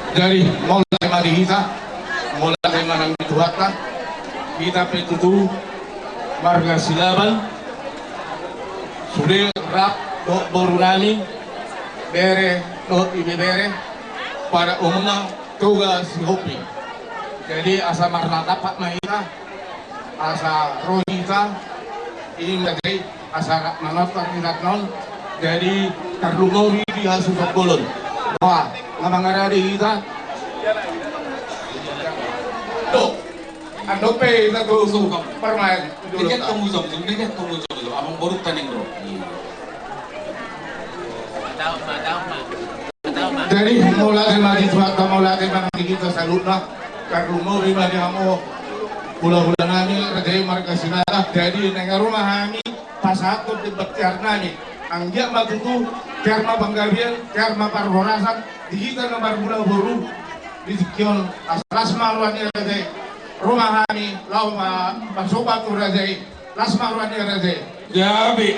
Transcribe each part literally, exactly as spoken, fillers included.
Jadi, mauliate ma di hita, mauliate ma nang di Tuhanta, hita pe tutu marga Silaban, sude rap dohot boru nami, bere dohot ibebere, pada umumna Toga Sihombing. Jadi, asa marnatapak ma hita, asa ro hita, i ma jadi asa rap manortor hita on, jadi tarlumobi di hasuhuton bolon. Wah, na mangarade hita. Tuh, andok pe hita tuh, tuh, permain. Dikit kamu jom, dikit kamu jom, amang boru taning ro. Jadi, mauliate ma di Tuhanta, mauliate ma di hita saluhutna. Tarlumobi ma di hamu hulahula nami, raja i marga Sinaga. Jadi, naeng ro ma hami pasahathon demban tiar nami. Anggiat ma tutu, tiar ma panggabean, tiar ma parhorasan, di hita na marhula boru, di tingki on, asa las ma roha ni raja i. Ro ma hami, laho ma, pasopa tu raja i. Las ma roha ni raja i. Gabe.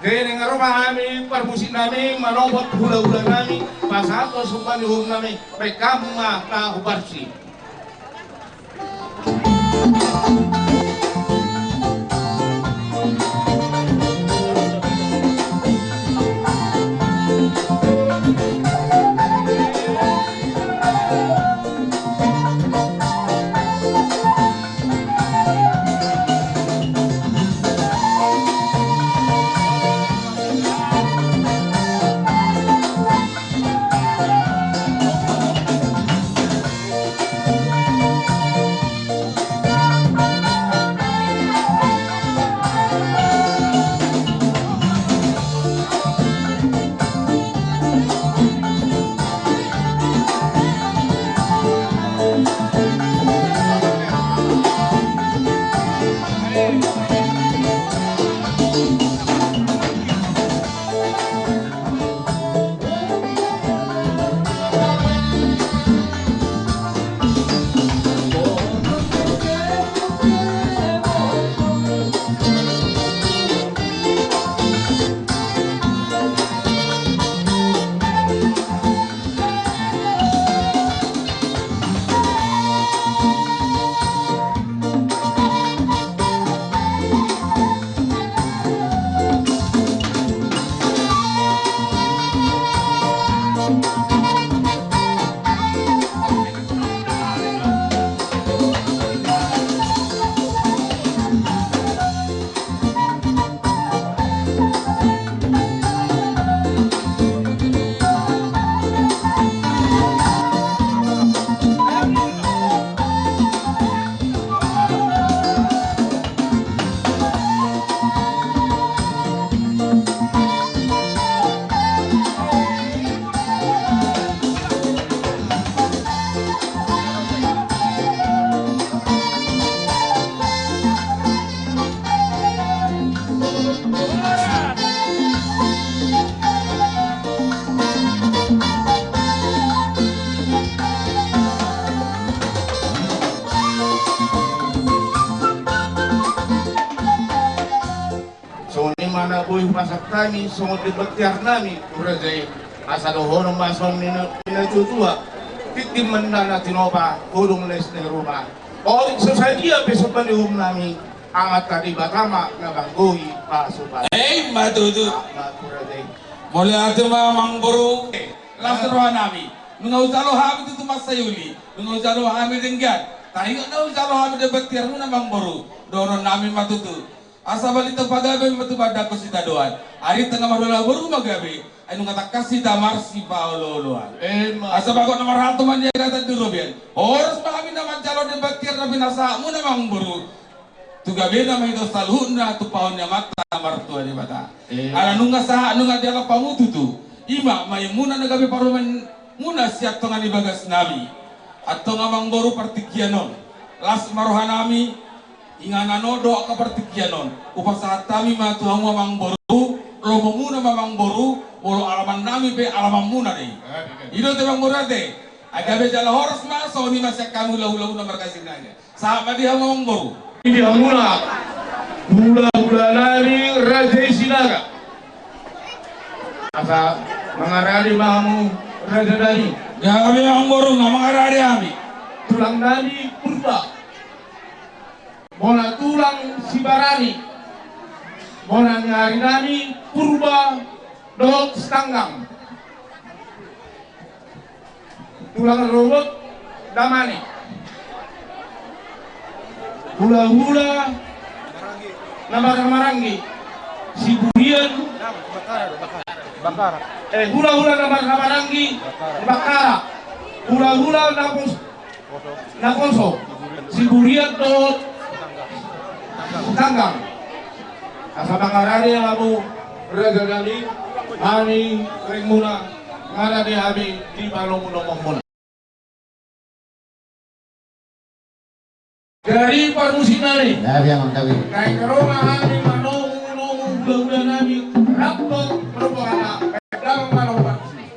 Jadi naeng ro ma hami parmusik nami manopot hulahula nami, pasahathon somba ni uhum nami, baen hamu ma na huparsi. Songon i ma na boi hupasahat hami songon demban tiar nami tu raja i. Asa dohonon ma songon nidok ni natuatua: Tingting mandana tinopa, godang les ni rupa. Otik so sadia pe somba ni uhum nami, Amanta Debata ma na manggohi pasupasu. Emma tutu. Emma tutu, raja i. Mauliate ma, amang boru. Las roha nami. Nunga hujalo hami tutu mansai uli, nunga hujalo hami denggan. Taringot na hujalo hami demban tiarmuna, amang boru, dohonon nami ma tutu: Asa balintang pagabe ma tutu pandangkon sitadoan. Arinta na marhula boru ma gabe, ai nunga tangkas hita marsipaolooloan. Emma. Asa bagot na marhalto maniagatan di robean. Horas ma hami na manjalo demban tiar na pinasahatmuna, amang boru. Tu gabena ma hita saluhutna, tumpahon ni Amanta na martua Debata. Emma. Ala nunga sahat, nunga dialap hamu tutu. I ma maenmuna na gabe parumaenmuna sian tonga ni bagas nami. Antong, amang boru, partingkian on, las ma roha nami. Inganan on dohot angka partingkian on, hupasahat hami ma tu hamu, amang boru. Lomomuna ma, amang boru, molo alaman nami pe alamanmuna do i. I do ate, amang boru, ate. Ai gabe jala horas ma. Songon i ma sian hami hulahulamuna marga Sinaga. Sahat ma di hamu, amang boru. Di hamuna hulahula nami raja i Sinaga. Asa mangarade ma hamu Raja nami. Gabe amang boru, nga mangarade hami. Tulang nami Purba. Bona tulang Sibarani. Bona ni ari nami Purba dohot Sitanggang. Tulang rorobot Damani. Hulahula na marhaha maranggi Siburian. Eh, hulahula na marhaha maranggi Bakkara. Hulahula na pos-, na poso Siburian dohot Sitanggang. Asa mangarade hamu raja nami, hami ringmuna, mangarade hami di panomu nomongmuna. Jadi parmusikna i. Gabe amang, gabe. Naeng ro ma hami manomu nomu hulahula nami rap dohot rombonganna. Damang ma na parmusik.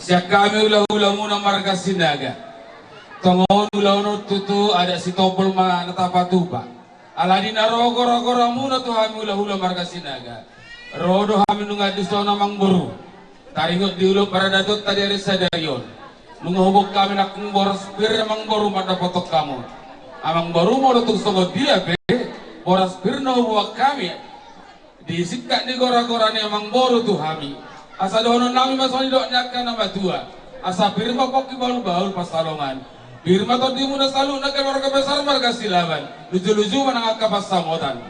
Sian hami hulahulamuna marga Sinaga. Tongon ulaon on tutu adat sitombol ma na tapatupa. Alani na ro goragoramuna tu hami hulahula marga Sinaga, ro do hami nunga dison amangboru. Taringot di ulaon paradatonta di ari sadari on, nunga huboan hami nangkin boras pir amangboru mandapothon hamu. Amangboru, molo tung songon dia pe, boras pir na huboan hami di singkat ni goragora ni amangboru tu hami. Asa dohonon nami ma songon didok ni angka na matua: Asa pir ma pongki bahulbahul pansalongan, pir ma tondimuna saluhutna keluarga besar marga Silaban, lujuluju ma nang angka pansamotan.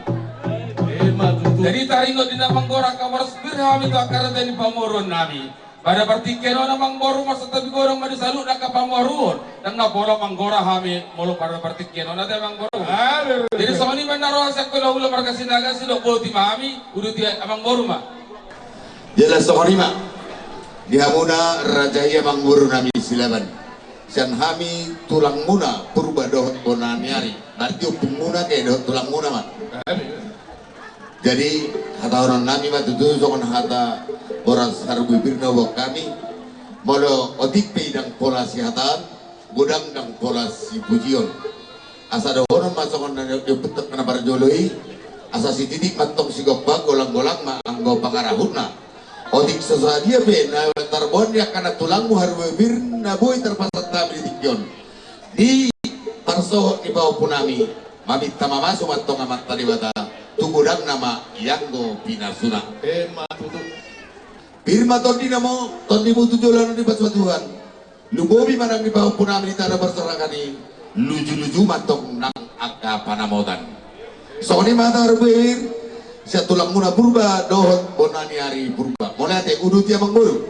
Ima tutu. Jadi taringot di na manggora angka boras pir hami tu angka raja ni pamoruon nami. Pada partingkian on amangboru, marsantabi godang ma di saluhutna angka pamoruon. Ndang na pola manggora hami molo pada partingkian on, ate amangboru. Jadi songon i ma na roha sian hulahula marga Sinaga, sidok boti ma hami, uduti amangboru ma. Jelas songon i ma. Di hamuna raja i amangboru nami Silaban, sian hami tulangmuna Purba dohot bona ni ari. Berarti ompungmuna ke dohot tulangmuna ma. Jadi hatahonon nami ma tutu songon hata boras harbue pir na huboan hami. Molo otik pe i ndang pola sihataan, godang ndang pola sipujion. Asa dohonon ma songon na nidok ni ompunta na parjolo i: Asa sititik ma antong sigompa, golanggolang ma anggo pangarahutna. Otik so sadia pe na tarboan ni angka na tulangmu harbue pir na boi tarpasahat hami di tingki on, di parsohot ni pahompu nami, maminta mamasu ma antong Amanta Debata tu godangna ma i anggo pinasuna. Ima tutu. Pir ma tondina mo, tondimu tu joloan on dipasupasu Tuhan. Lumobi ma nang di pahompu nami di tano parserahan i, lujuluju ma antong nang angka panamotan. Songon i ma hata harbue pir sian tulangmuna Purba dohot bona ni ari Purba. Mauliate, uduti amangboru.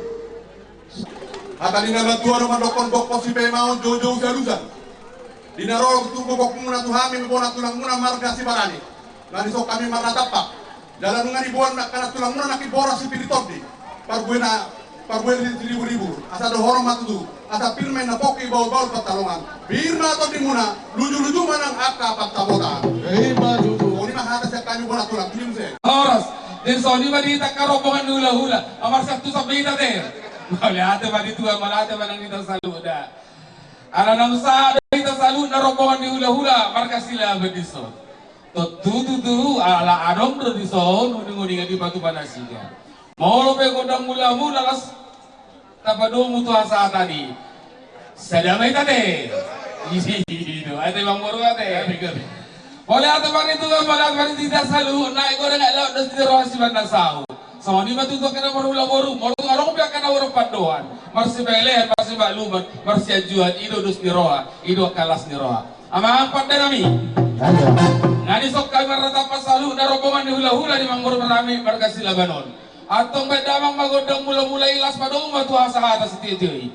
Hata ni na matua do mandokkon: Bokkon sipaimaon, joujou sialusan. Di na ro tu gogomuna tu hami bona tulangmuna marga Sibarani, na dison hami marnatampak. Jala nunga diboan angka na tulangmuna nangkin boras sipir ni tondi, parbue na, parbue ni siriburibu. Asa dohonon ma tutu: Asa pir ma inna pongki bahulbahul pansalongan, pir ma tondimuna, lujuluju ma nang angka pansamotan. Ima tutu. Songon i ma hata sian hami bona tulang, tudu muse. Horas. Jadi songon i ma di hita angka rombongan ni hulahula. Amarsiantusan be hita, ate. Mauliate ma di Tuhan, mauliate ma nang di hita saluhutna. Ala naung sahat do hita saluhutna rombongan ni hulahula marga Silaban dison. Tontu tutu ala adong do dison uninguningan dipatupa nasida. Molo pe godang ulamu, na las tapadomu tu hasahatan i, sada ma hita, ate. I do, ate, amangboru, ate. Gabe, gabe. Mauliate ma di Tuhan, mauliate ma di hita saluhutna. I godang, laho dos ni roha sian na saut. Songon i ma tutu angka na marhula boru, molo tung adong pe angka na boru pandohan, marsibelean, marsimakluman, marsianjuan, i do dos ni roha, i do angka las ni roha. Amang pande nami. Iya. Na dison hami marnatampak saluhutna rombongan ni hulahula ni amangboru nami marga Silaban on. Antong baen damang ma gondang mulamula i, laos padomu ma tu hasahatan sitiotio i.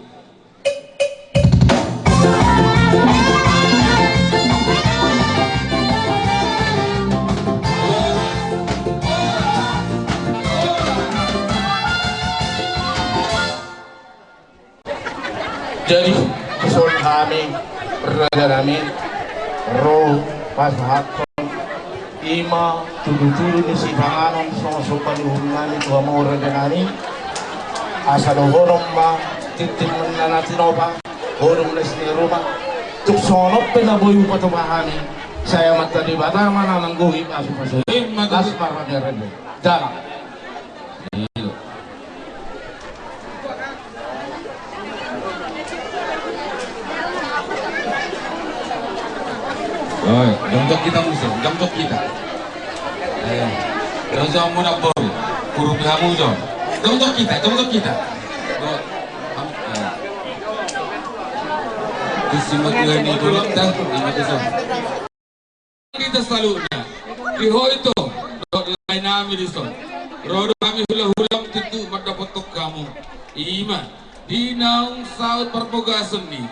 Jadi, dison hami, raja nami, ro pasahathon i ma tudutudu ni sipanganon songon somba ni uhum nami tu hamu, raja nami. Asa dohonon ma: Tintin ma na tinopa, holong na sineruma. Tung songon on pe na boi hupatupa hami, sai Amanta Debata ma na manggohi pasupasu. Ima tutu. Las ma, raja-raja. Jala. Oi, jongjong hita muse, jongjong hita. Eh, jongjong muna boru, hurupi hamu jo. Jongjong hita, jongjong hita. Tusi ma Tuhan i, jongjong hita, ima dison. Di hita saluhutna, di ho ito dohot lae nami dison, ro do hami hulahulam tutu mandapothon hamu. Ima di naung saut parbogason ni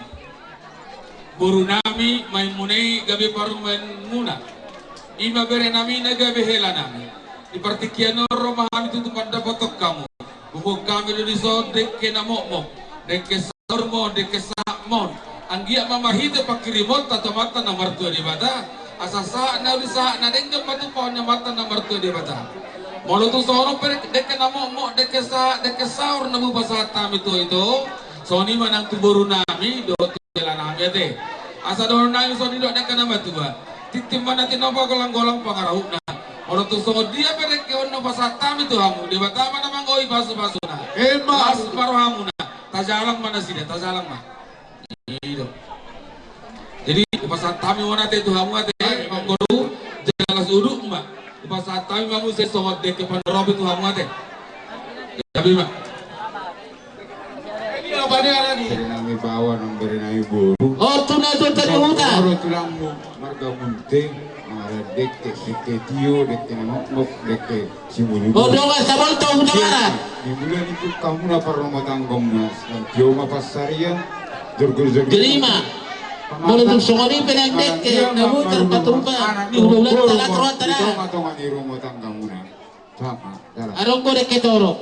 boru nami, maenmuna i gabe parumaenmuna, ima bere nami na gabe hela nami. Di partingkian on ro ma hami tutu mandapothon hamu. Huboan hami do dison dengke na mokmok, dengke saurmon, dengke sahatmon. Anggiat ma marhite pangkirimonta tu Amanta na martua Debata, asa sahat na uli sahat na denggan ma tumpahon ni Amanta na martua Debata. Molo tung songon on pe dengke na mokmok, dengke sahat, dengke saur na hupasahat hami tu ho ito, Songon i ma nang tu boru nami dohot tu hela nami ate. Asa dohonon nami songon i dohot dengke na matua. Tintin ma na tinopa, golanggolang pangarahutna. Molo tung songon dia pe dengke on na hupasahat hami tu hamu, Debata ma na manggohi pasupasuna. Emma. Las ma rohamuna. Tajalang ma nasida, tajalang ma. I do. Jadi hupasahat hami ma on ate tu hamu ate, amangboru, jala las udut ma. Hupasahat hami ma muse songon dengke pandoropon tu hamu ate. Gabe ma. Bere nami baoa nang bere nami boru. O, tu na tu tadi huta. Moro tulangmu marga Munte, marga dengke, dengke tio, dengke na mokmok, dengke Simbulubulu. O, dongan sabolto huta mana? Di bulan itu kamu na parrumah tanggamuna, sedang tio ma pansarian, jorgor-jorgor. Jadi ma. Molo tung songon i pe nang dengke na boi tarpatupa. Di bulan talat roa tana. Di tonga-tonga ni rumah tanggamuna. Sama, jalan. Adong do dengke torop.